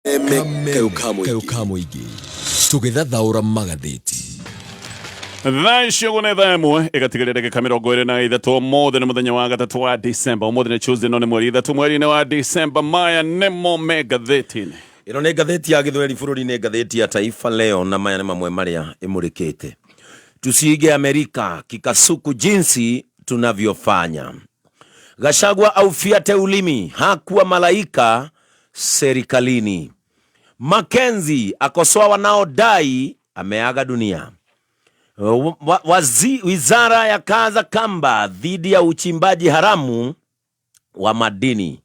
Kameme kayũ ka mũingĩ tũgĩthathaũra magathĩti. Thaa icio ũguo nĩ thaa 1 ĩgatigaria ndagĩka 23. Ũmũthĩ nĩ mũthenya wa gatatũ wa December. Ũmũthĩ nĩ Tuesday, no nĩ mweri 3 mweri-inĩ wa December. Maya nĩmo me ngathĩti-inĩ. Ĩno nĩ ngathĩti ya Gĩthweri bũrũri-inĩ, ngathĩti ya Taifa Leo, na maya nĩ mamwe marĩa ĩmũrĩkĩte. Tusiige Amerika kikasuku jinsi tunavyofanya. Gachagua aufiate ulimi, hakuwa malaika serikalini. Mackenzie akosoa wanaodai ameaga dunia. Wizara ya kaza kamba dhidi ya uchimbaji haramu wa madini.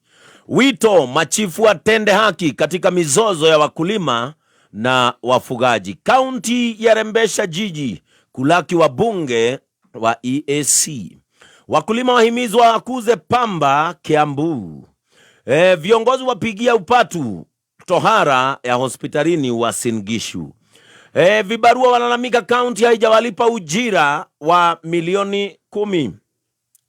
Wito machifu watende haki katika mizozo ya wakulima na wafugaji. Kaunti yarembesha jiji kulaki wabunge wa EAC. Wakulima wahimizwa wakuze pamba Kiambu. Viongozi wapigia upatu tohara ya hospitalini Uasin Gishu. Vibarua walalamika kaunti haijawalipa ujira wa milioni 10.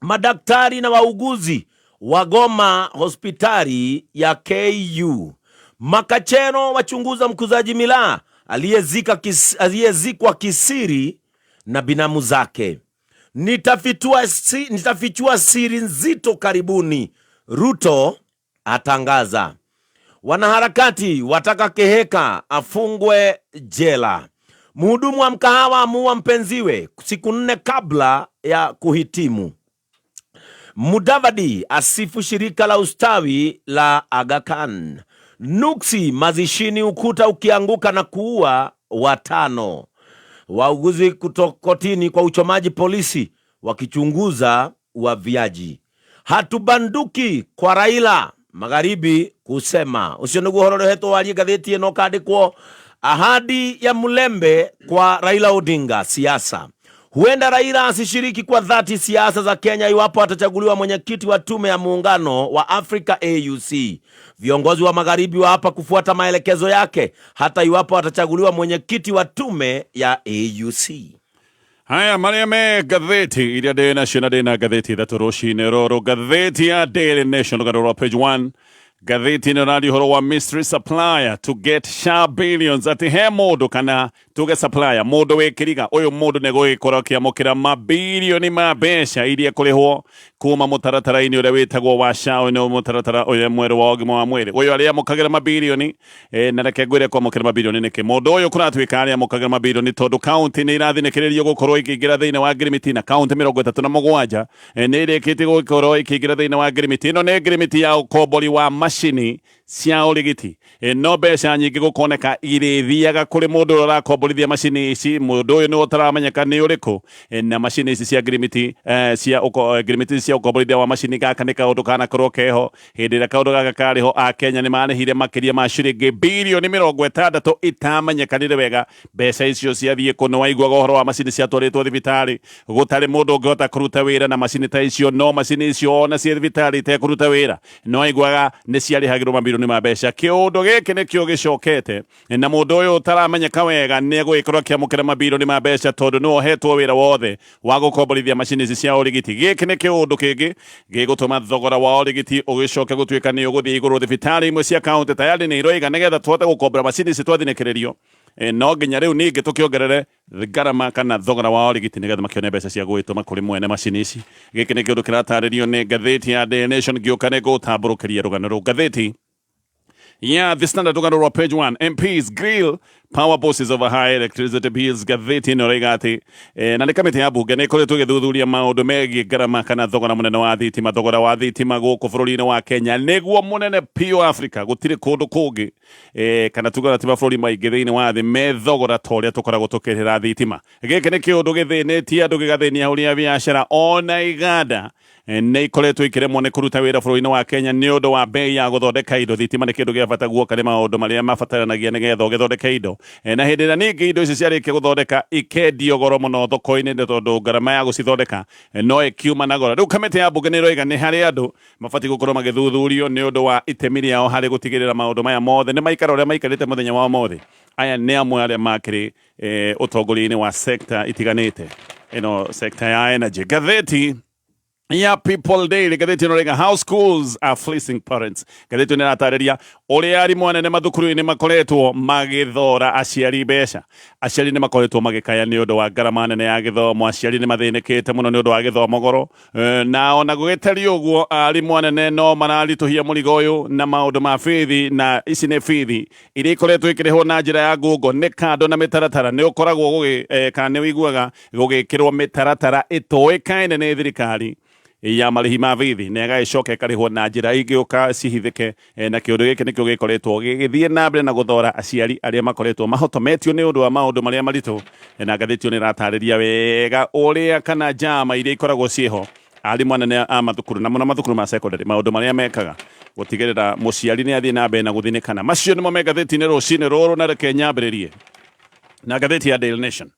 Madaktari na wauguzi wagoma hospitali ya KU. Makachero wachunguza mkuzaji miraa aliyezikwa kisiri na binamu zake. Nitafichua siri nzito karibuni, Ruto atangaza. Wanaharakati wataka Keheka afungwe jela. Mhudumu wa mkahawa amuua mpenziwe siku 4 kabla ya kuhitimu. Mudavadi asifu shirika la ustawi la Aga Khan. Nuksi mazishini, ukuta ukianguka na kuua 5. Wauguzi kotini kwa uchomaji polisi wakichunguza waviaji. Hatubanduki kwa Raila Magharibi kusema. Ucio niguo uhoro urehetwo warie ngathĩti ĩno ũkandĩkwo ahadi ya Mulembe kwa Raila Odinga siasa. Huenda Raila asishiriki kwa dhati siasa za Kenya iwapo atachaguliwa mwenyekiti wa tume ya muungano wa Afrika AUC. Viongozi wa magharibi waapa kufuata maelekezo yake hata iwapo atachaguliwa mwenyekiti wa tume ya AUC. Haya marĩa me ngathĩti iria ndĩ nacio, na ndĩ na ngathĩti 3 rũcinĩ rũrũ. Ngathĩti ya Daily Nation, rũgano rwa page 1, ngathĩti ĩno ĩraria ũhoro wa mystery supplier to get SHA billions, atĩ he mũndũ kana tuge supplier, mũndũ wĩ kĩriga ũyũ, mũndũ nĩ gũgĩkorwo akĩamũkĩra mabirioni ma mbeca iria kũrĩhwo kuma mũtaratara-inĩ ũrĩa wĩtagwo wa SHA. Ũyũ nĩ mũtaratara ũyũ mwerũ wa ũgima wa mwĩrĩ. Ũyũ arĩamũkagĩra mabirioni, na reke ngwĩre kwamũkĩra mabirioni nĩkĩ. Mũndũ ũyũ kũratuĩka arĩamũkagĩra mabirioni tondũ kaunti nĩ irathinĩkĩrĩrio gũkorwo ikĩingĩra thĩinĩ wa ngirimiti, na kaunti 37 nĩ irĩkĩtie gũkorwo ikĩingĩra thĩinĩ wa ngirimiti. Ĩno nĩ ngirimiti ya ũkombori wa macini cia ũrigiti. No mbeca nyingĩ gũkoneka irĩthiaga kũrĩ mũndũ ũrĩa ũrakomborithia macini ici. Mũndũ ũyũ nĩ ũtaramenyeka nĩ ũrĩkũ. Na macini ici cia ngirimiti, cia ngirimiti cia ũkomborithia wa macini, gaka nĩ kaũndũ kanakorwo keho. Hĩndĩ ĩrĩa kaũndũ gaka karĩ ho, Akenya nĩ marĩhire makĩria ma ciringi birioni 60 itamenyekanire wega mbeca icio ciathiĩ kũ. Nĩ waiguaga ũhoro wa macini ciatwarĩtwo thibitarĩ gũtarĩ mũndũ ũngĩhota kũruta wĩra na macini ta icio, no macini icio ona ciĩ thibitarĩ itekũruta wĩra, no waiguaga nĩ ciarĩhagĩrwo mabirioni ma mbeca. Kĩũndũ gĩkĩ nĩkĩo gĩcokete, na mũndũ ũyũ ũtaramenyeka wega nĩ egũgĩkorwo akĩamũkĩra mabirioni ma mbeca tondũ nĩwe ũhetwo wĩra wothe wa gũkomborithia macini ici cia ũrigiti. Gĩkĩ nĩ kĩũndũ kĩngĩ gĩgũtũma thogora wa ũrigiti ũgĩcoke gũtuĩka nĩ ũgũthiĩ igũrũ. Thibitarĩ imwe cia kaunti tayari nĩ iroiga nĩgetha tũhote gũkombora macini ici twathinĩkĩrĩrio, no nginya rĩu ningĩ tũkĩongerere ngarama kana thogora wa ũrigiti nĩgetha makĩone mbeca cia gũgĩtũma kũrĩ mwene macini ici. Gĩkĩ nĩ kĩũndũ kĩratarĩrio nĩ ngathĩti ya Daily Nation. Ngĩũka nĩ ngũtambũrũkĩria rũgano rũu. Ngathĩti ya The Standard, rũgano rwa page 1, MPs grill power bosses over high electricity bills. Ngathĩti ĩno ĩroiga atĩ na nĩ kamĩtĩ ya mbunge nĩ ĩkoretwo ĩgĩthuthuria maũndũ megiĩ ngarama kana thogora mũnene wa thitima. Thogora wa thitima gũkũ bũrũri-inĩ wa Kenya nĩguo mũnene biũ Afrika. Gũtirĩ kũndũ kũngĩ, kana tugaga ti mabũrũri maingĩ thĩinĩ wa thĩ me thogora ta ũrĩa tũkoragwo tũkĩrĩhĩra thitima. Gĩkĩ nĩ kĩũndũ gĩthĩnĩtie andũ, gĩgathĩnia ahũri a biacara, ona iganda nĩ ikoretwo ikĩremwo nĩ kũruta wĩra bũrũri-inĩ wa Kenya nĩ ũndũ wa bei ya gũthondeka indo. Thitima nĩ kĩndũ gĩa bata guoka nĩ maũndũ marĩa mabataranagia nĩgetha ũgĩthondeke indo. Na hĩndĩ ĩrĩa ningĩ indo ici ciarĩkia gũthondeka ikendio goro mũno thoko-inĩ, nĩ tondũ ngarama ya gũcithondeka no ĩkiuma na goro. Rĩu kamĩtĩ ya mbunge nĩ ĩroiga nĩ harĩ andũ mabatiĩ gũkorwo magĩthuthurio nĩ ũndũ wa itemi rĩao harĩ gũtigĩrĩra maũndũ maya mothe nĩ maikara ũrĩa maikarĩte mũthenya wa ũmũthĩ. Aya nĩ amwe arĩa makĩrĩ ũtongoria-inĩ wa sector itiganĩte, ĩno sector ya energy. Ngathĩti Ya People Daily, ngathĩti ĩno rĩga how schools are fleecing parents. Ngathĩti ĩno ĩratarĩria ũrĩa arimũ anene mathukuru-inĩ makoretwo magĩthora aciari mbeca. Aciari nĩ makoretwo magĩkaya nĩ ũndũ wa ngarama nene ya gĩthomo. Aciari nĩ mathĩnĩkĩte mũno nĩ ũndũ wa gĩthomo goro. Na ona gũgĩtariĩ ũguo, arimũ anene no mararitũhia mũrigo ũyũ na maũndũ ma bithi, na ici nĩ bithi iria ikoretwo ikĩrĩhwo na njĩra ya ngungo nĩ kando na mĩtaratara. Nĩ ũkoragwo gũgĩ kana nĩ ũiguaga gũgĩkĩrwo mĩtaratara ĩtoĩkaine nĩ thirikari ya marĩhi ma bithi, na ĩgagĩcoka ĩkarĩhwo na njĩra ingĩũka cihithĩke. Na kĩũndũ gĩkĩ nĩkĩo gĩkoretwo gĩgĩthiĩ na mbere na gũthora aciari arĩa makoretwo mahotometio nĩ ũndũ wa maũndũ marĩa maritũ. Na ngathĩti ĩyo nĩ ĩratarĩria wega ũrĩa kana njama iria ikoragwo ciĩho arimũ anene a mathukuru na mũno mathukuru ma secondary, maũndũ marĩa mekaga gũtigĩrĩra mũciari nĩ athiĩ na mbere na gũthinĩkana. Macio nĩmo me ngathĩti-inĩ rũcinĩ rũrũ, na reke nyambĩrĩrie na ngathĩti ya Daily Nation.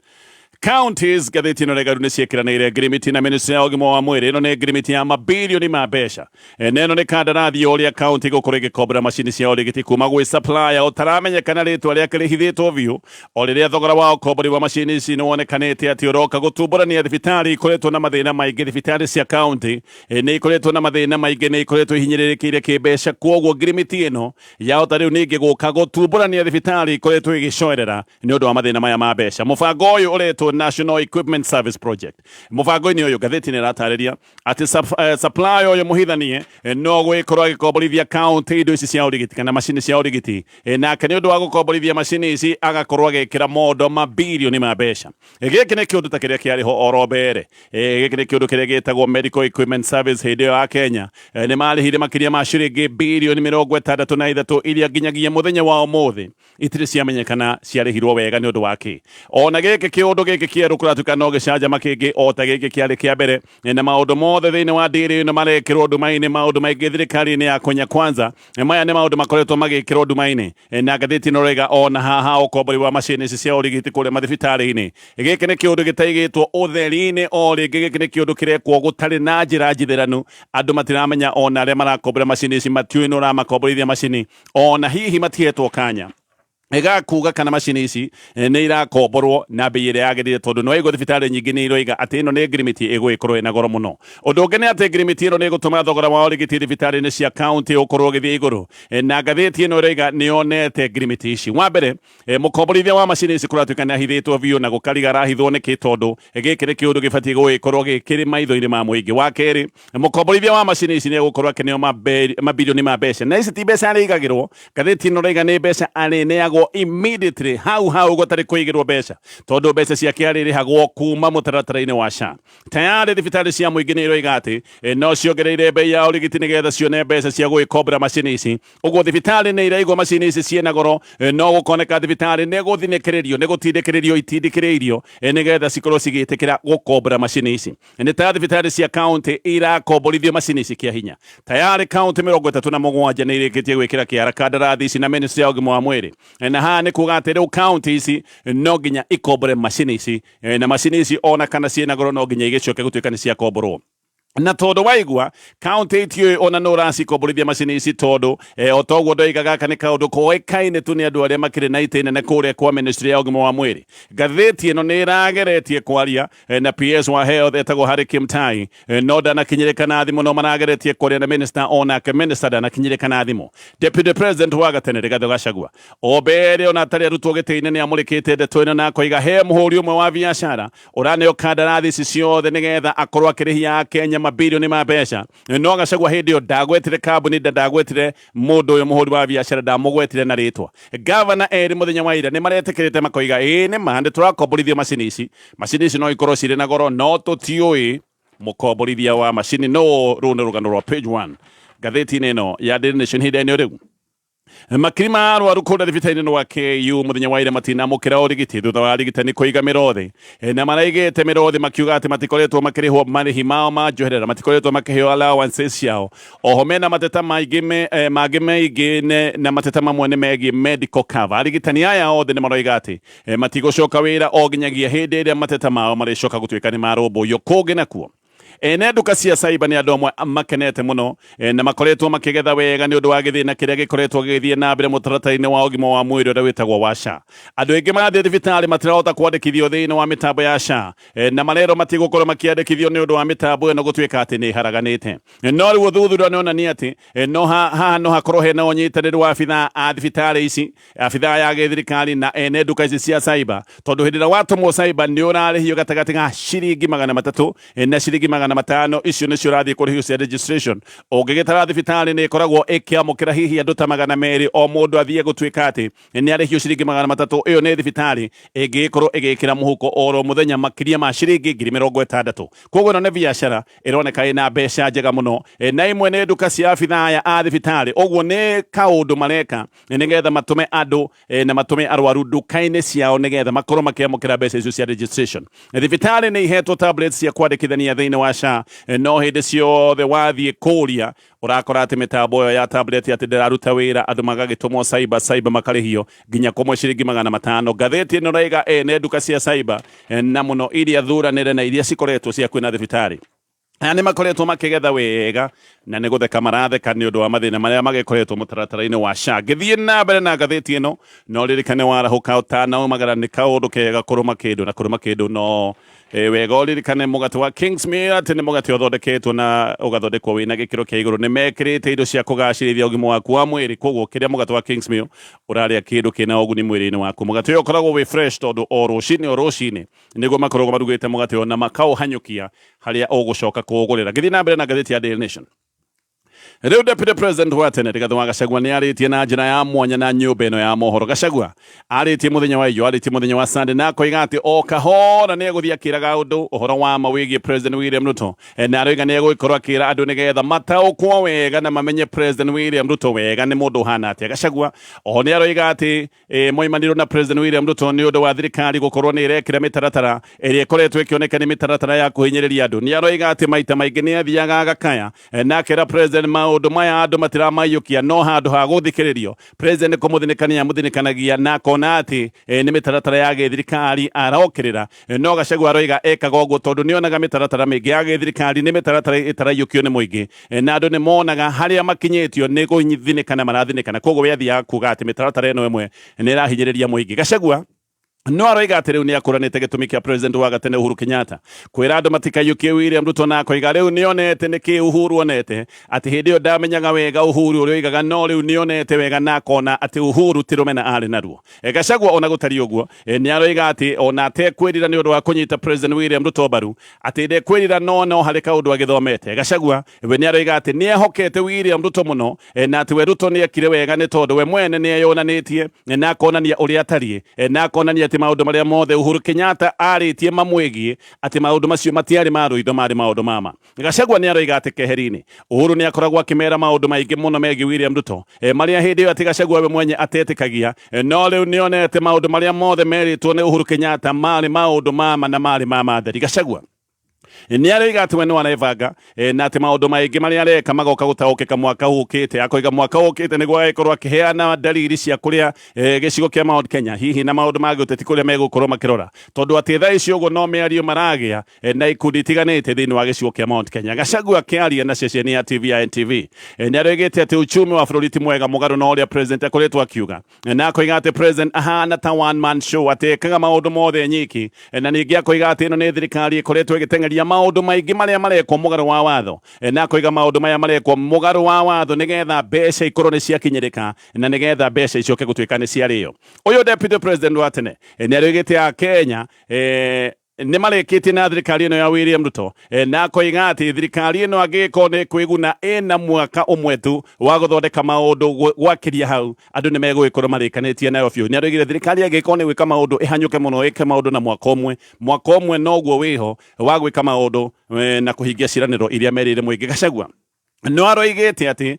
Counties, ngathĩti ĩno regaru nĩ ciĩkĩranĩire ngirimiti na ministry ya ũgima wa mwĩrĩ. Ĩno nĩ ngirimiti ya mabilioni ma mbeca. Na ĩno nĩ kandarathi ya ũrĩa county gũkorwo ĩgĩkombora macini cia ũrigiti kuma gwĩ supplier ũtaramenyekana rĩtwa rĩake rĩhithĩtwo biũ, o rĩrĩa thogora wa ũkombori wa macini ici nĩ wonekanĩte atĩ ũroka gũtumbũrania thibitarĩ ikoretwo na mathĩna maingĩ. Thibitarĩ cia county nĩ ikoretwo na mathĩna maingĩ, nĩ ikoretwo ihinyĩrĩrĩkĩire kĩmbeca, kwoguo ngirimiti ĩno yahota rĩu ningĩ gũka gũtumbũrania thibitarĩ ikoretwo ĩgĩcoerera nĩ ũndũ wa mathĩna maya ma mbeca. Mũbango ũyũ ũretwo National Equipment Service Project. Mũbango-inĩ ũyũ, ngathĩti nĩ ĩratarĩria atĩ supplier ũyũ mũhithanie no gwĩkorwo agĩkomborithia county indo ici cia ũrigiti kana macini cia ũrigiti. Nake nĩ ũndũ wa gũkomborithia macini ici agakorwo agĩkĩra mondo mabilioni ma mbeca. Gĩkĩ nĩ kĩũndũ ta kĩrĩa kĩarĩ ho oro mbere. Gĩkĩ nĩ kĩũndũ kĩrĩa gĩtagwo Medical Equipment Service hĩndĩ ĩyo ya Kenya. Nĩ marĩhire makĩria ma ciringi bilioni 63 iria nginyagia mũthenya wa ũmũthĩ itirĩ ciamenyekana ciarĩhirwo wega nĩ ũndũ wa kĩ. Ona gĩkĩ kĩũndũ gĩkĩ kĩerũ kũratuĩka no gĩcanjama kĩngĩ o ta gĩkĩ kĩarĩ kĩa mbere, na maũndũ mothe thĩinĩ wa ndĩrĩ ĩno marekĩrwo nduma-inĩ, maũndũ maingĩ thirikari-inĩ ya Kenya Kwanza. Maya nĩ maũndũ makoretwo magĩkĩrwo nduma-inĩ, na ngathĩti ĩno rega ona haha ũkombori wa macini ici cia ũrigiti kũrĩa mathibitarĩ-inĩ. Gĩkĩ nĩ kĩũndũ gĩtaigĩtwo ũtheri-inĩ o rĩngĩ, gĩkĩ nĩ kĩũndũ kĩrekwo gũtarĩ na njĩra njithĩranu. Andũ matiramenya, ona arĩa marakombora macini ici matiũĩ nũ ũramakomborithia macini, ona hihi matihetwo kanya gakuga kana macini ici nĩ irakomborwo na mbei ĩrĩa yagĩrĩire, tondũ nĩ waigua thibitarĩ nyingĩ nĩ iroiga atĩ ĩno nĩ ngirimiti ĩgũgĩkorwo ĩna goro mũno. Ũndũ ũngĩ nĩ atĩ ngirimiti ĩno nĩ ĩgũtũma thogora wa ũrigiti thibitarĩ-inĩ cia kaunti ũkorwo ũgĩthiĩ igũrũ. Na ngathĩti ĩno ĩroiga nĩ yonete ngirimiti ici. Wa mbere, mũkomborithia wa macini ici kũratuĩka nĩ ahithĩtwo biũ, na gũkariga arahithwo nĩkĩ, tondũ gĩkĩ nĩ kĩũndũ gĩbatiĩ gũgĩkorwo gĩkĩrĩ maitho-inĩ ma mũingĩ. Wa kerĩ, mũkomborithia wa macini ici nĩ egũkorwo akĩneo mabilioni ma mbeca, na ici ti mbeca arĩigagĩrwo. Ngathĩti ĩno ĩraiga nĩ mbeca arĩneagwo immediately, hau hau, gũtarĩ kũigĩrwo mbeca, tondũ mbeca ciake arĩrĩhagwo kuma mũtaratara-inĩ wa SHA. Tayarĩ thibitarĩ cia mũingĩ nĩ iroiga atĩ no ciongereire mbei ya ũrigiti nĩgetha cione mbeca cia gũgĩkombora macini ici. Ũguo thibitarĩ nĩ iraigua macini ici ciĩna goro, no gũkoneka thibitarĩ nĩ gũthinĩkĩrĩrio, nĩ gũtindĩkĩrĩrio itindĩkĩrĩirio nĩgetha cikorwo cigĩtĩkĩra gũkombora macini ici. Nĩ ta thibitarĩ cia kaunti irakomborithio macini ici kĩa hinya. Tayarĩ kaunti 37 nĩ irĩkĩtie gwĩkĩra kĩara kandarathi ici na ministry ya ũgima wa mwĩrĩ, na haha nĩ kuga atĩ rĩu kaunti ici no nginya ikombore macini ici, na macini ici ona kana ciĩna goro no nginya igĩcoke gũtuĩka nĩ ciakomborwo. Na tondũ waigua kaunti itiũĩ ona nũ ũracikomborithia macini ici, tondũ o toguo ndoiga, gaka nĩ kaũndũ koĩkaine tu nĩ andũ arĩa makĩrĩ na itĩ nene kũrĩa kwa ministry ya ũgima wa mwĩrĩ. Ngathĩti ĩno nĩ ĩrageretie kwaria na PS wa health etagwo Harry Kimtai, no ndanakinyĩrĩka na thimũ. No marageretie kwaria na minister, onake minister ndanakinyĩrĩka na thimũ. Deputy President wa gatene Rigathĩ Gachagua, o mbere ona atarĩ arutwo gĩtĩ-inĩ, nĩ amũrĩkĩte ndeto ĩno na akoiga he mũhũri ũmwe wa biacara ũraneo kandarathi ici ciothe nĩgetha akorwo akĩrĩhia Akenya mabilioni ma mbeca. No Gachagua hĩndĩ ĩyo ndagwetire kambuni, ndagwetire mũndũ ũyũ mũhũri wa biacara, ndamũgwetire na rĩtwa. Gavana erĩ mũthenya wa ira nĩ maretĩkĩrĩte makoiga ĩĩ nĩ ma nĩ tũrakomborithio macini ici, macini ici no ikorwo cirĩ na goro, no tũtiũĩ mũkomborithia wa macini no. Rũu nĩ rũgano rwa page 1 ngathĩti-inĩ ĩno ya Daily Nation. Ihinda-inĩ rĩu, makiri ma arwaru kũrĩa thibitarĩ-inĩ wa KU mũthenya wa ira matinamũkĩra ũrigiti thutha wa arigitani kũiga mĩrothi, na maraigĩte mĩrothi makiuga atĩ matikoretwo makĩrĩhwo marĩhi mao ma njoherera, matikoretwo makĩheo allowances ciao. Oho mena mateta maingĩ mangĩ maingĩ, na mateta mamwe nĩ megiĩ medical cover. Arigitani aya othe nĩ maroiga atĩ matigũcoka wĩra o nginyagia hĩndĩ ĩrĩa mateta mao marĩcoka gũtuĩka nĩ marũmbũiyo. Kũngĩ nakuo, Ene nduka cia cyber nĩ andũ amwe makenete mũno na makoretwo makĩgetha wega nĩ ũndũ wa gĩthĩna kĩrĩa gĩkoretwo gĩgĩthiĩ na mbere mũtaratara-inĩ wa ũgima wa mwĩrĩ ũrĩa wĩtagwo wa SHA. Andũ aingĩ marathiĩ thibitarĩ matirahota kwandĩkithio thĩinĩ wa mĩtambo ya SHA na marerwo matigũkorwo makĩandĩkithio nĩ ũndũ wa mĩtambo ĩno gũtuĩka atĩ nĩ ĩharaganĩte. No rĩu ũthuthuria nĩ onania atĩ no haha no hakorwo hena ũnyitanĩri wa abithaa a thibitarĩ ici, abithaa ya gĩthirikari na ene nduka ici cia cyber, tondũ hĩndĩ ĩrĩa watũmwo cyber nĩ ũrarĩhio gatagatĩ ga ciringi 300 na ciringi 500. Icio nĩcio ũrathiĩ kũrĩhio cia registration. Ũngĩgĩtara thibitarĩ nĩ ĩkoragwo ĩkĩamũkĩra hihi andũ ta 200, o mũndũ athiĩ gũtuĩka atĩ nĩ arĩhio ciringi 300. Ĩyo nĩ thibitarĩ ĩngĩgĩkorwo ĩgĩkĩra mũhuko oro mũthenya makĩria ma ciringi 60,000. Koguo ĩno nĩ biacara ĩroneka ĩna mbeca njega mũno, na imwe nĩ nduka cia abithaa aya a thibitarĩ. Ũguo nĩ kaũndũ mareka nĩgetha matũme andũ na matũme arwaru nduka-inĩ ciao nĩgetha makorwo makĩamũkĩra mbeca icio cia registration. Thibitarĩ nĩ ihetwo tablets cia kwandĩkithania thĩinĩ wa SHA, no hĩndĩ ciothe wathiĩ kũria ũrakora atĩ mĩtambo ĩyo ya tablet atĩ ndĩraruta wĩra, andũ magagĩtũmwo cyber cyber makarĩhio nginya kũmwe ciringi 500. Ngathĩti ĩno ĩraiga ene nduka cia cyber na mũno iria thuranĩre na iria cikoretwo cia kwĩna thibitarĩ aya nĩ makoretwo makĩgetha wega na nĩ gũtheka maratheka nĩ ũndũ wa mathĩna marĩa magĩkoretwo mũtaratara-inĩ wa SHA. Ngĩthiĩ na mbere na ngathĩti ĩno, no ririkane warahũka ũtanaumagara nĩ kaũndũ kega kũrũma kĩndũ, na kũrũma kĩndũ no wega ũririkane mũgate wa Kingsmere atĩ nĩ mũgate ũthondeketwo na ũgathondekwo wĩna gĩkĩro kĩa igũrũ. Nĩ mekĩrĩte indo cia kũgacĩrithia ũgima waku wa mwĩrĩ, koguo kĩrĩa mũgate wa Kingsmere ũrarĩa kĩndũ kĩna ũguni mwĩrĩ-inĩ waku. Mũgate ũyũ ũkoragwo wĩ fresh tondũ o rũcinĩ o rũcinĩ nĩguo makoragwo marugĩte mũgate ũyũ na makaũhanyũkia harĩa ũgũcoka kũũgũrĩra. Ngĩthiĩ na mbere na ngathĩti ya Daily Nation. Rĩu Deputy President wa tene Rigathĩ wa Gachagua nĩ arĩtie na njĩra ya mwanya na nyũmba ĩno ya mohoro. Gachagua arĩtie mũthenya wa iyo, arĩtie mũthenya wa Sunday na akoiga atĩ o kahora nĩ egũthiĩ akĩraga ũndũ ũhoro wa ma wĩgiĩ President William Ruto, na aroiga nĩ egũgĩkorwo akĩra andũ nĩgetha mataũkwo wega na mamenye President William Ruto wega nĩ mũndũ ũhana atĩa. Gachagua oho nĩ aroiga atĩ moimanirwo na President William Ruto nĩ ũndũ wa thirikari gũkorwo nĩ ĩrekĩra mĩtaratara ĩrĩa ĩkoretwo ĩkĩoneka nĩ mĩtaratara ya kũhinyĩrĩria andũ. Nĩ aroiga atĩ maita maingĩ nĩ athiaga agakaya na akera President maũndũ maya andũ matiramaiyũkia, no handũ ha gũthikĩrĩrio President kũmũthinĩkania amũthinĩkanagia na akona atĩ nĩ mĩtaratara ya gĩthirikari arokĩrĩra. No Gachagua aroiga ekaga ũguo tondũ nĩ onaga mĩtaratara mĩingĩ ya gĩthirikari nĩ mĩtaratara ĩtaraiyũkio nĩ mũingĩ, na andũ nĩ monaga harĩa makinyĩtio nĩ gũthinĩkana marathinĩkana, koguo we athiaga kuga atĩ mĩtaratara ĩno ĩmwe nĩ ĩrahinyĩrĩria mũingĩ. Gachagua no aroiga atĩ rĩu nĩ akũranĩte gĩtũmi kĩa President wa gatene Uhuru Kenyatta kwĩra andũ matikaiyũkie William Ruto, na akoiga rĩu nĩ onete nĩ kĩ Uhuru onete, atĩ hĩndĩ ĩyo ndamenyaga wega Uhuru ũrĩa oigaga, no rĩu nĩ onete wega na akona atĩ Uhuru ti rũmena arĩ naruo. Gachagua ona gũtariĩ ũguo nĩ aroiga atĩ ona atekwĩrira nĩ ũndũ wa kũnyita President William Ruto mbaru, atĩ ndekwĩrira no harĩ kaũndũ agĩthomete. Gachagua we nĩ aroiga atĩ nĩ ehokete William Ruto mũno, na atĩ we Ruto nĩ ekire wega nĩ tondũ we mwene nĩ eyonanĩtie na akonania ũrĩa atariĩ, na akonania atĩ maũndũ marĩa mothe Uhuru Kenyatta arĩtie mamwĩgiĩ, atĩ maũndũ macio matiarĩ ma rũitho, marĩ maũndũ ma ma. Gachagua nĩ aroiga atĩ keheri-inĩ Uhuru nĩ akoragwo akĩmera maũndũ maingĩ mũno megiĩ William Ruto, marĩa hĩndĩ ĩyo atĩ Gachagua we mwenye atetĩkagia, no rĩu nĩ onete maũndũ marĩa mothe merĩtwo nĩ Uhuru Kenyatta marĩ maũndũ ma ma na marĩ ma ma theri. Gachagua nĩ aroiga atĩ we no arebanga, na atĩ maũndũ maingĩ marĩa areka magoka gũtaũkĩka mwaka ũkĩte. Akoiga mwaka ũkĩte nĩguo agĩkorwo akĩheana dalili cia kũrĩa gĩcigo kĩa Mount Kenya hihi na maũndũ ma gĩũteti kũrĩa megũkorwo makĩrora, tondũ atĩ thaa ici ũguo no mĩario maragĩa na ikundi itiganĩte thĩinĩ wa gĩcigo kĩa Mount Kenya. Gachagua akĩaria na ceceni ya TV ya NTV nĩ aroigĩte atĩ uchumi wa bũrũri ti mwega mũgarũ na ũrĩa president akoretwo akiuga, na akoiga atĩ president ahana ta one man show, atĩ ekaga maũndũ mothe nyiki, na ningĩ akoiga atĩ ĩno nĩ thirikari ĩkoretwo ĩgĩteng'eria maũndũ maingĩ marĩa marekwo mũgarũ wa watho, na akoiga maũndũ maya marekwo mũgarũ wa watho nĩgetha mbeca ikorwo nĩ ciakinyĩrĩka na nĩgetha mbeca icoke gũtuĩka nĩ ciarĩo. Ũyũ deputy president wa tene nĩ aroigĩte a Kenya nĩ marĩkĩtie na thirikari ĩno ya William Ruto, na akoiga atĩ thirikari ĩno angĩgĩkorwo nĩ kwĩguna ĩna mwaka ũmwe tu wa gũthondeka maũndũ, gwakĩria hau andũ nĩ megũgĩkorwo marĩkanĩtie nayo biũ. Nĩ aroigire thirikari angĩgĩkorwo nĩ gwĩka maũndũ ĩhanyũke mũno ĩke maũndũ na mwaka ũmwe, mwaka ũmwe noguo wĩho wa gwĩka maũndũ na kũhingia ciĩranĩro iria merĩire mũingĩ. Gachagua No aroigĩte atĩ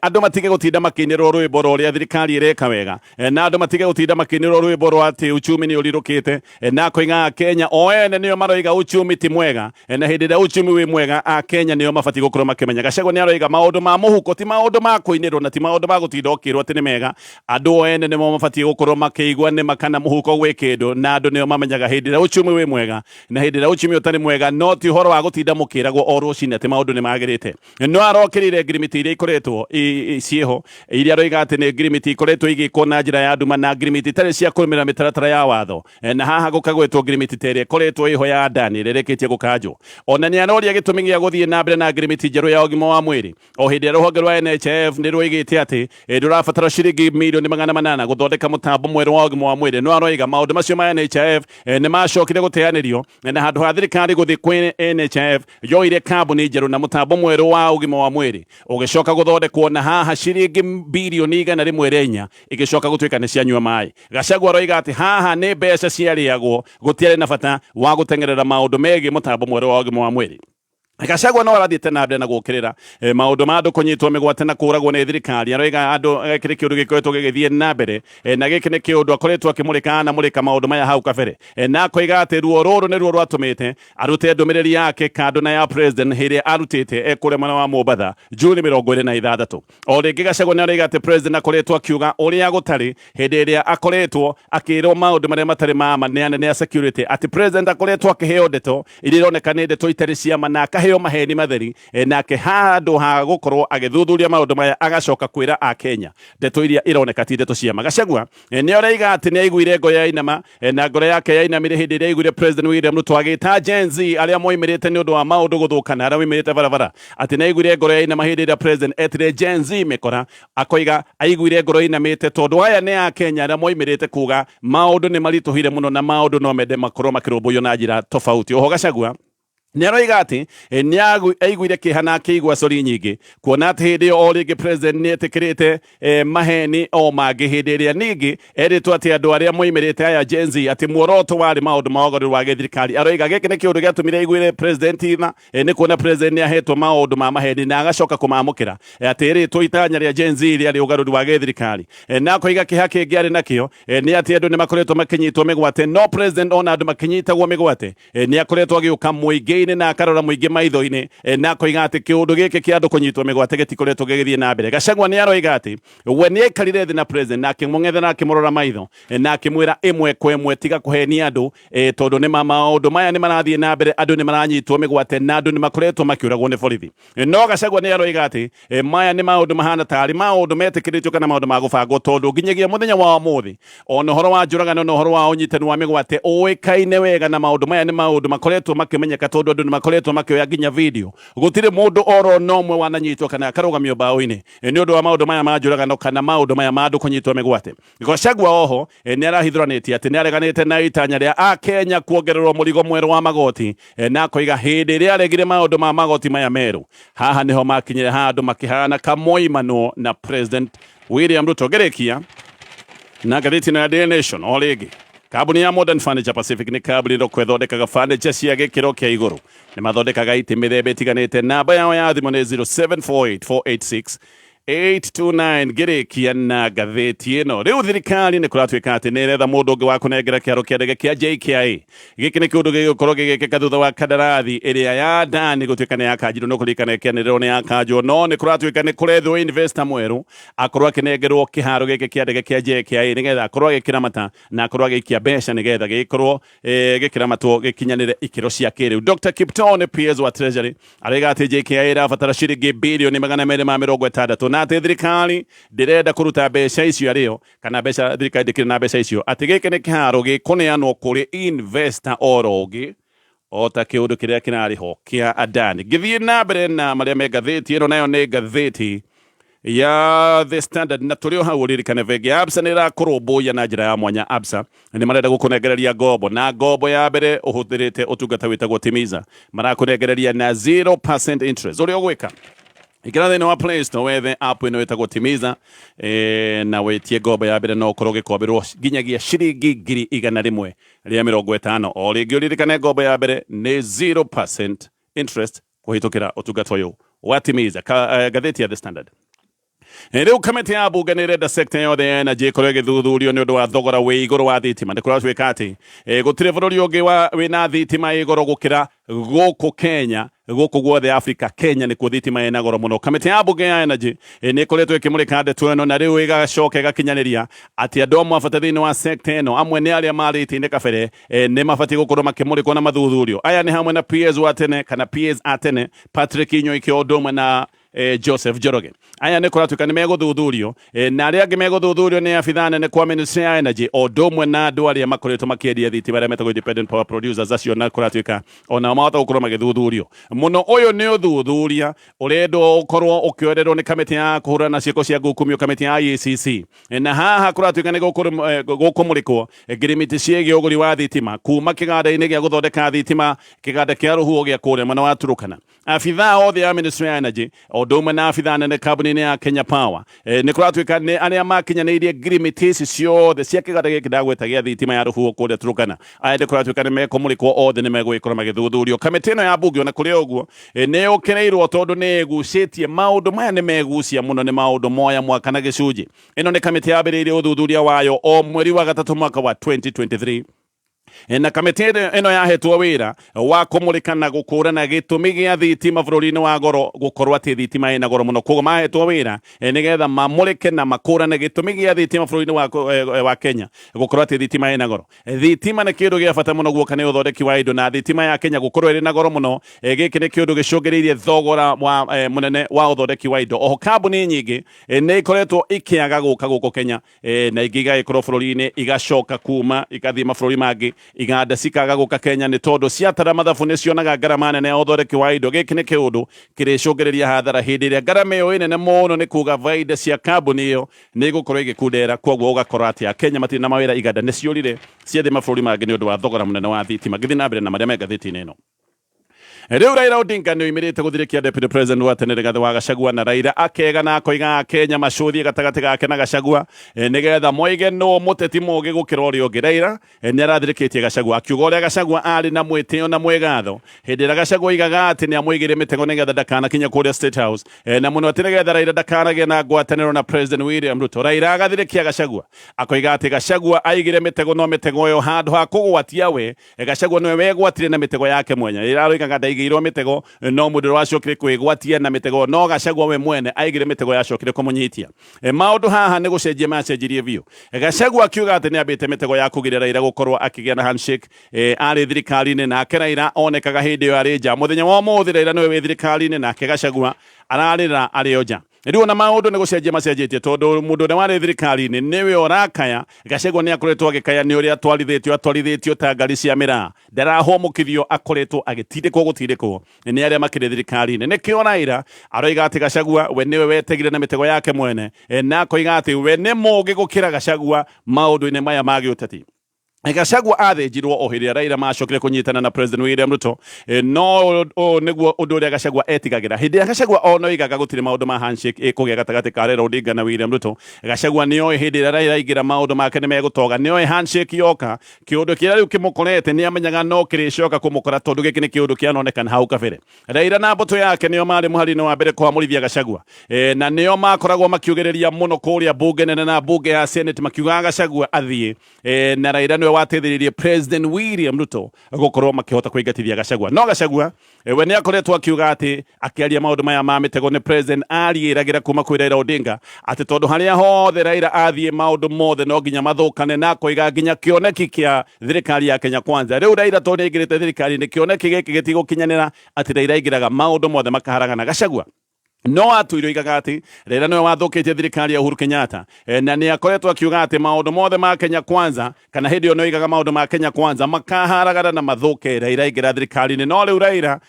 andũ matige gũtinda makĩinĩrwo rwĩmbo rwa ũrĩa thirikari ĩreka wega, na andũ matige gũtinda makĩinĩrwo rwĩmbo rwa atĩ uchumi nĩ ũrirũkĩte, na akoiga Akenya o ene nĩo maroiga uchumi ti mwega, na hĩndĩ ĩrĩa uchumi wĩ mwega Akenya nĩo mabatiĩ gũkorwo makĩmenya. Gachagua nĩ aroiga maũndũ ma mũhuko ti maũndũ ma kũinĩrwo na ti maũndũ ma gũtinda ũkĩrwo atĩ nĩ mega. Andũ o ene nĩmo mabatiĩ gũkorwo makĩigua nĩma kana mũhuko gwĩ kĩndũ, na andũ nĩo mamenyaga hĩndĩ ĩrĩa uchumi wĩ mwega na hĩndĩ ĩrĩa uchumi ũtarĩ mwega, no ti ũhoro wa gũtinda mũkĩragwo o rũcinĩ atĩ maũndũ nĩ magĩrĩte. No arokĩrĩire ngirimiti iria ikoretwo ciĩho, iria aroiga atĩ nĩ ngirimiti ikoretwo igĩkwo na njĩra ya nduma na ngirimiti itarĩ cia kũrũmĩrĩra mĩtaratara ya watho, na haha gũkagwetwo ngirimiti ta ĩrĩa ĩkoretwo ĩho ya Adani ĩrĩa ĩrĩkĩtie gũkanjwo. Ona nĩ aroria gĩtũmi gĩa gũthiĩ na mbere na ngirimiti njerũ ya ũgima wa mwĩrĩ o hĩndĩ ĩrĩa rũhonge rwa NHIF nĩ rwoigĩte atĩ ndũrabatara ciringi mirioni 800 gũthondeka mũtambo mwerũ wa ũgima wa mwĩrĩ. No aroiga maũndũ macio ma NHIF nĩ macokire gũteanĩrio, na handũ ha thirikari gũthiĩ kwĩ NHIF yoire kambuni njerũ na mũtambo mwerũ wa ũgima wa mwĩrĩ ũgĩcoka gũthondekwo, na haha ciringi birioni 104 igĩcoka gũtuĩka nĩ cianyua maĩ. Gachagua aroiga atĩ haha nĩ mbeca ciarĩagwo, gũtiarĩ na bata wa gũteng'erera maũndũ megiĩ mũtambo mwerũ wa ũgima wa mwĩrĩ. Gachagua no arathiĩte na mbere na gũkĩrĩra maũndũ ma andũ kũnyitwo mĩgwate na kũragwo nĩ thirikari. Aroiga andũ gĩkĩ nĩ kĩũndũ gĩkoretwo gĩgĩthiĩ na mbere, na gĩkĩ nĩ kĩũndũ akoretwo akĩmũrĩka na mũrĩka maũndũ maya hau kabere, na akoiga atĩ ruo rũrũ nĩruo rwatũmĩte arute ndũmĩrĩri yake kando na ya president hĩrĩa arutĩte ekũrĩa mwena wa Mombatha Juni 26. O rĩngĩ Gachagua nĩ aroiga atĩ president akoretwo akiuga ũrĩa gũtarĩ hĩndĩ ĩrĩa akoretwo akĩrwo maũndũ marĩa matarĩ ma ma nĩ anene a security, atĩ president akoretwo akĩheo ndeto iria ironeka nĩ ndeto itarĩ cia ma na akaheo maheni matheri, nake handũ ha gũkorwo agĩthuthuria maũndũ maya agacoka kwĩra Akenya ndeto iria ironeka ti ndeto cia ma. Gachagua nĩ aroiga atĩ nĩ aiguire ngoro yainama, na ngoro yake yainamire hĩndĩ ĩrĩa aiguire President William Ruto agĩta Gen Z arĩa moimĩrĩte nĩ ũndũ wa maũndũ gũthũkana, arĩa moimĩrĩte barabara, atĩ nĩ aiguire ngoro yainama hĩndĩ ĩrĩa President etire Gen Z mĩkora. Akoiga aiguire ngoro ĩinamĩte tondũ aya nĩ Akenya arĩa moimĩrĩte kuga maũndũ nĩ maritũhire mũno na maũndũ no mende makorwo makĩrũmbũiyo na njĩra tofauti. Oho Gachagua nĩ aroiga atĩ nĩ aiguire kĩeha na akĩigua cori nyingĩ kuona atĩ hĩndĩ ĩyo o rĩngĩ president nĩ etĩkĩrĩte maheni o mangĩ, hĩndĩ ĩrĩa ningĩ erĩtwo atĩ andũ arĩa moimĩrĩte aya Gen Z atĩ muoroto warĩ maũndũ ma ũgarũri wa gĩthirikari. Aroiga gĩkĩ nĩ kĩũndũ gĩatũmire aiguĩre president tha, nĩ kuona president nĩ ahetwo maũndũ ma maheni na agacoka kũmamũkĩra, atĩ erĩtwo itanya rĩa Gen Z rĩarĩ ũgarũri wa gĩthirikari. Na akoiga kĩeha kĩngĩ arĩ nakĩo nĩ atĩ andũ nĩ makoretwo makĩnyitwo mĩgwate, no president ona andũ makĩnyitagwo mĩgwate nĩ akoretwo agĩũka mũingĩ-inĩ na akarora mũingĩ maitho-inĩ, na akoiga atĩ kĩũndũ gĩkĩ kĩa andũ kũnyitwo mĩgwate gĩtikoretwo gĩgĩthiĩ na mbere. Gachagua nĩ aroiga atĩ we nĩ aikarire thĩ na president na akĩmũng'ethera, akĩmũrora maitho, na akĩmwĩra ĩmwe kwa ĩmwe tiga kũhenia andũ, tondũ nĩ maũndũ maya nĩ marathiĩ na mbere, andũ nĩ maranyitwo mĩgwate na andũ nĩ makoretwo makĩũragwo nĩ borithi. No Gachagua nĩ aroiga atĩ maya nĩ maũndũ mahana tarĩ maũndũ metĩkĩrĩtio kana maũndũ ma gũbangwo, tondũ nginyagia mũthenya wa ũmũthĩ ona ũhoro wa njũragano na ũhoro wa ũnyitani wa mĩgwate ũĩkaine wega, na maũndũ maya nĩ maũndũ makoretwo makĩmenyeka tondũ andũ nĩ makoretwo makĩoya nginya video. Gũtirĩ mũndũ oro na ũmwe wananyitwo kana akarũgamio mbaũ-inĩ nĩ ũndũ wa maũndũ maya ma njũragano kana maũndũ maya ma andũ kũnyitwo mĩgwate. Gachagua oho nĩ arahithũranĩtie atĩ nĩ areganĩte na itanya rĩa Akenya kuongererwo mũrigo mwerũ wa magoti, na akoiga hĩndĩ ĩrĩa aregire maũndũ ma magoti maya merũ, haha nĩho makinyire handũ makĩhana kamoimanwo na President William Ruto. Ngĩrĩkia na ngathĩti ĩno ya Daily Nation o rĩngĩ, kambuni ya Modern Furniture Pacific nĩ kambuni ĩrĩa ĩthondekaga furniture cia gĩkĩro kĩa igũrũ. Nĩ mathondekaga itĩ mĩthemba ĩtiganĩte. Namba yao ya thimũ nĩ 0748 486 829. Ngĩrĩkia na ngathĩti ĩno, rĩu thirikari nĩ kũratuĩka atĩ nĩ ĩretha mũndũ ũngĩ wa kũnengera kĩharo kĩa ndege kĩa JKIA. Gĩkĩ nĩ kĩũndũ gĩgũkorwo gĩgĩkĩka thutha wa kandarathi ĩrĩa ya Adani gũtuĩka nĩ yakanjirwo. No kũririkana ĩkĩanĩrĩrwo nĩ yakanjwo, no nĩ kũratuĩka nĩ kũrethwo investor mwerũ akorwo akĩnengerwo kĩharo gĩkĩ kĩa ndege kĩa JKIA, nĩgetha akorwo agĩkĩramata na akorwo agĩikia mbeca nĩgetha gĩgĩkorwo gĩkĩramatwo gĩkinyanĩre ikĩro cia kĩrĩu. Dr. Kiptoo nĩ PS wa Treasury araiga atĩ JKIA ĩrabatara ciringi birioni 260, na atĩ thirikari ndĩrenda kũruta mbeca icio arĩo kana mbeca thirikari ndĩkĩrĩ na mbeca icio, atĩ gĩkĩ nĩ kĩharo gĩkũneanwo kũrĩ investor oro ũngĩ o ta kĩũndũ kĩrĩa kĩrarĩ ho kĩa Adani. Ngĩthiĩ na mbere na marĩa me ngathĩti ĩno, nayo nĩ ngathĩti ya The Standard, na tũrĩ o hau ũririkane bengi ya Absa nĩ ĩrakũrũmbũiya na njĩra ya mwanya. Absa nĩ marenda gũkũnengereria ngombo, na ngombo ya mbere ũhũthĩrĩte ũtungata wĩtagwo Timiza, marakũnengereria na 0% interest. Ũrĩa ũgwĩka, ingĩra thĩinĩ wa Play Store wethe app ĩno ĩtagwo Timiza, na wĩtie ngombo ya mbere, no ũkorwo ũgĩkomberwo nginyagia ciringi 150,000. O rĩngĩ ũririkane ngombo ya mbere nĩ 0% interest kũhĩtũkĩra ũtungata ũyũ Watimiza. Ngathĩti ya The Standard. Rĩu kamĩtĩ ya bunge nĩ ĩrenda sekta yothe ya energy ĩkorwo ĩgĩthuthurio nĩ ũndũ wa thogora wĩ igũrũ wa thitima. Nĩ kũratuĩka atĩ gũtirĩ bũrũri ũngĩ wĩna thitima ĩ goro gũkĩra gũkũ Kenya, gũkũ guothe Africa. Kenya nĩkuo thitima ĩna goro mũno. Kamĩtĩ ya bunge ya energy nĩ ĩkoretwo ĩkĩmũrĩka ndeto ĩno, na rĩu ĩgacoka ĩgakinyanĩria atĩ andũ amwe a bata thĩinĩ wa sekta ĩno, amwe nĩ arĩa marĩ itĩ-inĩ kabere, nĩ mabatiĩ gũkorwo makĩmũrĩkwo na mathuthurio. Aya nĩ hamwe na PS wa tene kana PS a tene Patrick Nyoike, o ũndũ ũmwe na Joseph Njoroge. Aya nĩ kũratuĩka nĩ megũthuthurio, na arĩa angĩ megũthuthurio nĩ abithaa nene kwa Ministry ya Energy, o ũndũ ũmwe na andũ arĩa makoretwo makĩendia thitima arĩa metagwo independent power producers, acio na kũratuĩka onao mahota gũkorwo magĩthuthurio mũno. Ũyũ nĩ ũthuthuria ũrendwo ũkorwo ũkĩoererwo nĩ kamĩtĩ ya kũhũrana na ciĩko cia ngukumio, kamĩtĩ ya IECC, na haha kũratuĩka nĩ gũkũmũrĩkwo ngirimiti ciĩgiĩ ũgũri wa thitima kuma kĩganda-inĩ gĩa gũthondeka thitima, kĩganda kĩa rũhuho gĩa kũrĩa mwena wa Turukana. Abithaa othe a Ministry ya Energy, o ũndũ ũmwe na abithaa nene kambuni-inĩ ya Kenya Power, nĩ kũratuĩka nĩ arĩa makinyanĩirie ngirimiti ici ciothe cia kĩganda gĩkĩ ndagweta gĩa thitima ya rũhuho kũrĩa Turukana. Aya nĩ kũratuĩka nĩ mekũmũrĩkwo, othe nĩ megũgĩkorwo magĩthuthurio. Kamĩtĩ ĩno ya mbunge ona kũrĩ ũguo nĩ yũkĩrĩirwo tondũ nĩ ĩgucĩtie maũndũ maya, nĩ megucia mũno, nĩ maũndũ moya mwaka na gĩcunjĩ. Ĩno nĩ kamĩtĩ yambĩrĩirie ũthuthuria wayo o mweri wa gatatũ mwaka wa 2023, na kamĩtĩ ĩno yahetwo wĩra wa kũmũrĩka na gũkũrana gĩtũmi gĩa thitima bũrũri-inĩ wa goro gũkorwo atĩ thitima ĩna goro mũno. Koguo mahetwo wĩra nĩgetha mamũrĩke na makũrane gĩtũmi gĩa thitima bũrũri-inĩ wa Kenya gũkorwo atĩ thitima ĩna goro. Thitima nĩ kĩndũ gĩa bata mũno guoka nĩ ũthondeki wa indo, na thitima ya Kenya gũkorwo ĩrĩ na goro mũno, gĩkĩ nĩ kĩũndũ gĩcũngĩrĩirie thogora wa mũnene wa ũthondeki wa indo. Oho kambuni nyingĩ nĩ ikoretwo ikĩaga gũka gũkũ Kenya, na ingĩ igagĩkorwo bũrũri-inĩ igacoka kuma igathiĩ mabũrũri mangĩ. Iganda cikaga gũka Kenya nĩ tondũ ciatara mathabu nĩ cionaga ngarama nene ya ũthondeki wa indo. Gĩkĩ nĩ kĩũndũ kĩrĩcũngĩrĩria hathara hĩndĩ ĩrĩa ngarama ĩyo ĩ nene mũno, nĩ kuga baida cia kambuni ĩyo nĩ igũkorwo ĩgĩkundera. Koguo ũgakora atĩ Akenya matirĩ na mawĩra, iganda nĩ ciũrire ciathiĩ mabũrũri mangĩ nĩ ũndũ wa thogora mũnene wa thitima. Ngĩthiĩ na mbere na marĩa me ngathĩti-inĩ ĩno, rĩu Raila Odinga nĩ oimĩrĩte gũthirĩkia Deputy President wa tene Rigathĩ wa Gachagua, na Raila akega na akoiga Akenya macũthie gatagatĩ gake na Gachagua, nĩgetha moige nũ mũteti mũgĩ gũkĩra ũrĩa ũngĩ. Raila nĩ arathirĩkĩtie Gachagua akiuga ũrĩa Gachagua arĩ na mwĩtĩo na mwĩgatho hĩndĩ ĩrĩa Gachagua oigaga atĩ nĩ amũigĩire mĩtego nĩgetha ndakanakinye kũrĩa State House, na mũno atĩ nĩgetha Raila ndakanagĩe na ngwatanĩro na President William Ruto. Raila agathirĩkia Gachagua akoiga atĩ Gachagua aigire mĩtego, no mĩtego ĩyo handũ ha kũgwatia we, Gachagua nĩwe wegwatire na mĩtego yake mwenya. Ĩraroigaga ndaigĩirwo mĩtego, no mũndũ ũrĩa wacokire kwĩgwatia na mĩtego, no Gachagua we mwene aigire mĩtego yacokire kũmũnyitia. Maũndũ haha nĩ gũcenjia macenjirie biũ. Gachagua akiuga atĩ nĩ ambĩte mĩtego ya kũgiria Raila gũkorwo akĩgĩa na handshake arĩ thirikari-inĩ, nake Raila onekaga hĩndĩ ĩyo arĩ nja. Mũthenya wa ũmũthĩ Raila nĩwe wĩ thirikari-inĩ, nake Gachagua ararĩra arĩ o nja. Rĩu ona maũndũ nĩ gũcenjia macenjetie tondũ mũndũ ũrĩa warĩ thirikari-inĩ nĩwe ũrakaya. Gachagua nĩ akoretwo agĩkaya nĩ ũrĩa atwarithĩtio, atwarithĩtio ta ngari cia mĩraa, ndarahũmũkithio, akoretwo agĩtindĩkwo gũtindĩkwo nĩ arĩa makĩrĩ thirikari-inĩ. Nĩkĩo Raila aroiga atĩ Gachagua we nĩwe wetegire na mĩtego yake mwene, na akoiga atĩ we nĩ mũũgĩ gũkĩra Gachagua maũndũ-inĩ maya ma gĩũteti. Gachagua athĩnjirwo o hĩndĩ ĩrĩa Raila macokire kũnyitana na President William Ruto. No ũyũ nĩguo ũndũ ũrĩa Gachagua etigagĩra. Hĩndĩ ĩrĩa Gachagua ona oigaga gũtirĩ maũndũ ma handshake ĩkũgĩa gatagatĩ ka Raila Odinga na William Ruto, Gachagua nĩ oĩ hĩndĩ ĩrĩa Raila aingĩra maũndũ make nĩ megũtoga. Nĩ oĩ handshake yoka, kĩũndũ kĩrĩa rĩu kĩmũkorete nĩ amenyaga no kĩrĩcoka kũmũkora tondũ gĩkĩ nĩ kĩũndũ kĩanonekana hau kabere. Raila na mbũtũ yake nĩo marĩ mũhari-inĩ wa mbere kũhamũrithia Gachagua, na nĩo makoragwo makiugĩrĩria mũno kũrĩa bunge nene na bunge ya Senate makiugaga Gachagua athiĩ, na Raila nĩwe wateithĩrĩirie President William Ruto gũkorwo makĩhota kũingatithia Gachagua. No Gachagua we nĩ akoretwo akiuga atĩ akĩaria maũndũ maya ma mĩtego nĩ President ariĩragĩra kuma kwĩ Raila Odinga, atĩ tondũ harĩa hothe Raila athiĩ maũndũ mothe no nginya mathũkane, na akoiga nginya kĩoneki kĩa thirikari ya Kenya Kwanza rĩu Raila tondũ nĩ aingĩrĩte thirikari-inĩ, kĩoneki gĩkĩ gĩtigũkinyanĩra, atĩ Raila aingĩraga maũndũ mothe makaharagana. Gachagua no atuire oigaga atĩ Raila nĩwe wathũkĩtie thirikari ya Uhuru Kenyatta, na nĩ akoretwo akiuga atĩ maũndũ mothe ma Kenya Kwanza, kana hĩndĩ ĩyo nĩ oigaga maũndũ ma Kenya Kwanza makaharagana na mathũke Raila aingĩra thirikari-inĩ. No rĩu Raila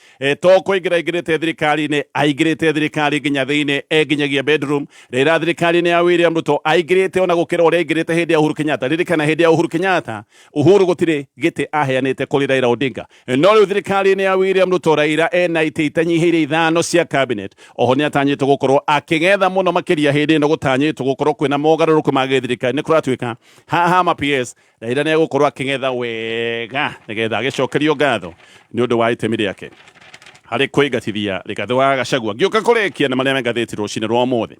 to kũingĩra aingĩrĩte thirikari-inĩ, aingĩrĩte thirikari nginya thĩinĩ, enginyagia bedroom. Raila thirikari-inĩ ya William Ruto aingĩrĩte ona gũkĩra ũrĩa aingĩrĩte hĩndĩ ya Uhuru Kenyatta. Ririkana hĩndĩ ya Uhuru Kenyatta, Uhuru gũtirĩ gĩtĩ aheanĩte kũrĩ Raila Odinga. No rĩu thirikari-inĩ ya William Ruto Raila ena itĩ itanyihĩire 5 cia cabinet. Oho nĩ atanyĩtwo gũkorwo akĩgetha mũno makĩria hĩndĩ ĩno gũtanyĩtwo gũkorwo kwĩna mogarũrũku ma gĩthirikari. Nĩ kũratuĩka haha ma PS Raila nĩ egũkorwo akĩgetha wega nĩgetha agĩcokerio ngatho nĩ ũndũ wa itemi rĩake. Harĩ kũingatithia Rigathĩ wa Gachagua. Ngĩũka kũrĩkia na marĩa me ngathĩti rũcinĩ rwa ũmũthĩ.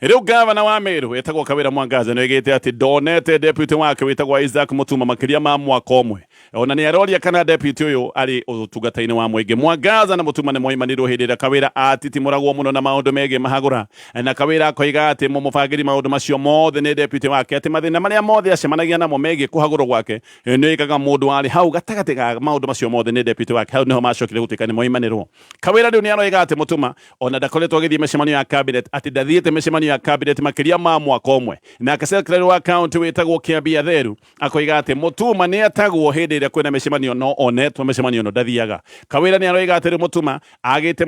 Rĩu gavana wa Meru wĩtagwo Kawĩra Mwangaza nĩoigĩte atĩ ndonete deputy wake wĩtagwo Isaac Mutuma makĩria ma mwaka ũmwe. Ona nĩ aroria kana deputy ũyũ arĩ ũtungata-inĩ wa mũingĩ. Mwangaza na Mutuma nĩ moimanirwo hĩndĩ ĩrĩa Kawĩra atitimũragwo mũno na maũndũ megiĩ mahagũra, na Kawĩra akoiga atĩ mũmũbangĩri maũndũ macio mothe nĩ deputy wake, atĩ mathĩna marĩa mothe acemanagia namo megiĩ kũhagũrwo gwake nĩ oigaga mũndũ warĩ hau gatagatĩ ga maũndũ macio mothe nĩ deputy wake. Hau nĩho macokire gũtuĩka nĩ moimanĩrwo. Kawĩra rĩu nĩ aroiga atĩ Mutuma ona ndakoretwo agĩthiĩ mĩcemanio ya cabinet, atĩ ndathiĩte mĩcemanio ya cabinet makĩria ma mwaka ũmwe. Nake secretary wa county wĩtagwo Kĩambi Atheru akoiga atĩ Mutuma nĩ etagwo hĩndĩ ĩrĩa kwĩna mĩcemanio, no onetwo mĩcemanio ĩno ndathiaga. Kawĩra nĩ aroiga atĩ rĩu Mutuma agĩte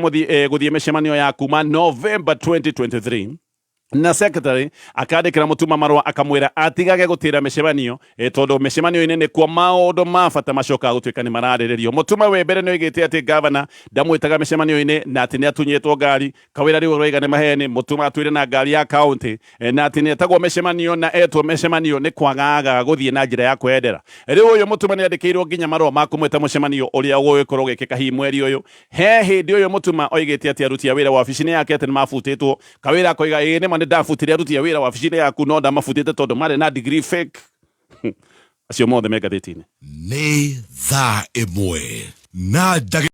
gũthiĩ mĩcemanio ya kuma November 2023, na secretary akandĩkĩra Mutuma marũa akamwĩra atigage gũtĩra mĩcemanio, tondũ mĩcemanio-inĩ nĩkuo maũndũ ma bata macokaga gũtuĩka nĩ mararĩrĩrio. Mutuma we mbere nĩ oigĩte atĩ gavana ndamwĩtaga mĩcemanio-inĩ na atĩ nĩ atunyĩtwo ngari. Kawĩra rĩu aroiga nĩ maheni, Mutuma atwire na ngari ya county, na atĩ nĩ etagwo mĩcemanio na etwo mĩcemanio nĩ kwagaga gũthiĩ na njĩra ya kwendera. Rĩu ũyũ Mutuma nĩ andĩkĩirwo nginya marũa ma kũmwĩta mũcemanio ũrĩa ũgũgĩkorwo ũgĩkĩka hihi mweri ũyũ. He hĩndĩ ũyũ Mutuma oigĩte atĩ aruti a wĩra wabici-inĩ yake atĩ nĩ mabutĩtwo. Kawĩra akoiga ĩĩ nĩma nĩ ndabutire aruti a wĩra wabici-inĩ yaku, no ndamabutĩte tondũ marĩ na degree fake. Acio mothe me ngathĩti-inĩ. Nĩ thaa 1 na ndagĩka.